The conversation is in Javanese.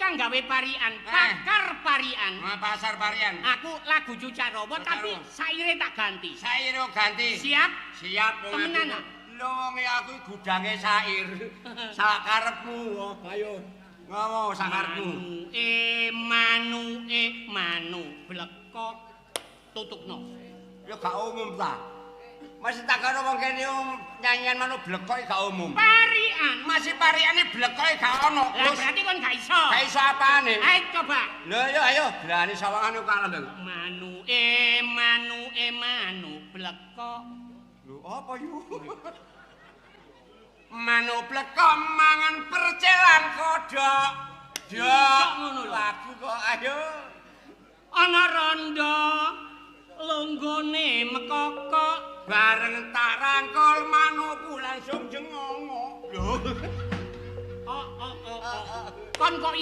Tukang gawe parian, pakar parian. Nah, pasar parian. Aku lagu Cucak Rowo Cucak tapi Rowo. Saire tak ganti. Saire ganti. Siap? Siap wong Temenan, aku. ah? Lho wong aku iki gudange sair. Sakarepmu, oh, ayo. Ngomong sakarepmu. Manuke manuke manu blekok tutukno. Ya gak umum ta. Masih tak karo wong kene nyanyian manuk blekok gak umum. Parian. Masih pariane blekok gak ono. Lah berarti kon gak iso. Gak iso apane. Ayo coba. Lho ayo ayo, berani sawangane kalah lho. Manuke manuke manu blekok. Lho apa yu? Manuk blekok mangan percelan kodhok. Iso ngono lho. Lagu kok ayo. Ana rondo lunggone mekokok. Bareng tak rangkul manukku langsung jengongok. Lho. Oh oh oh oh. Kon kok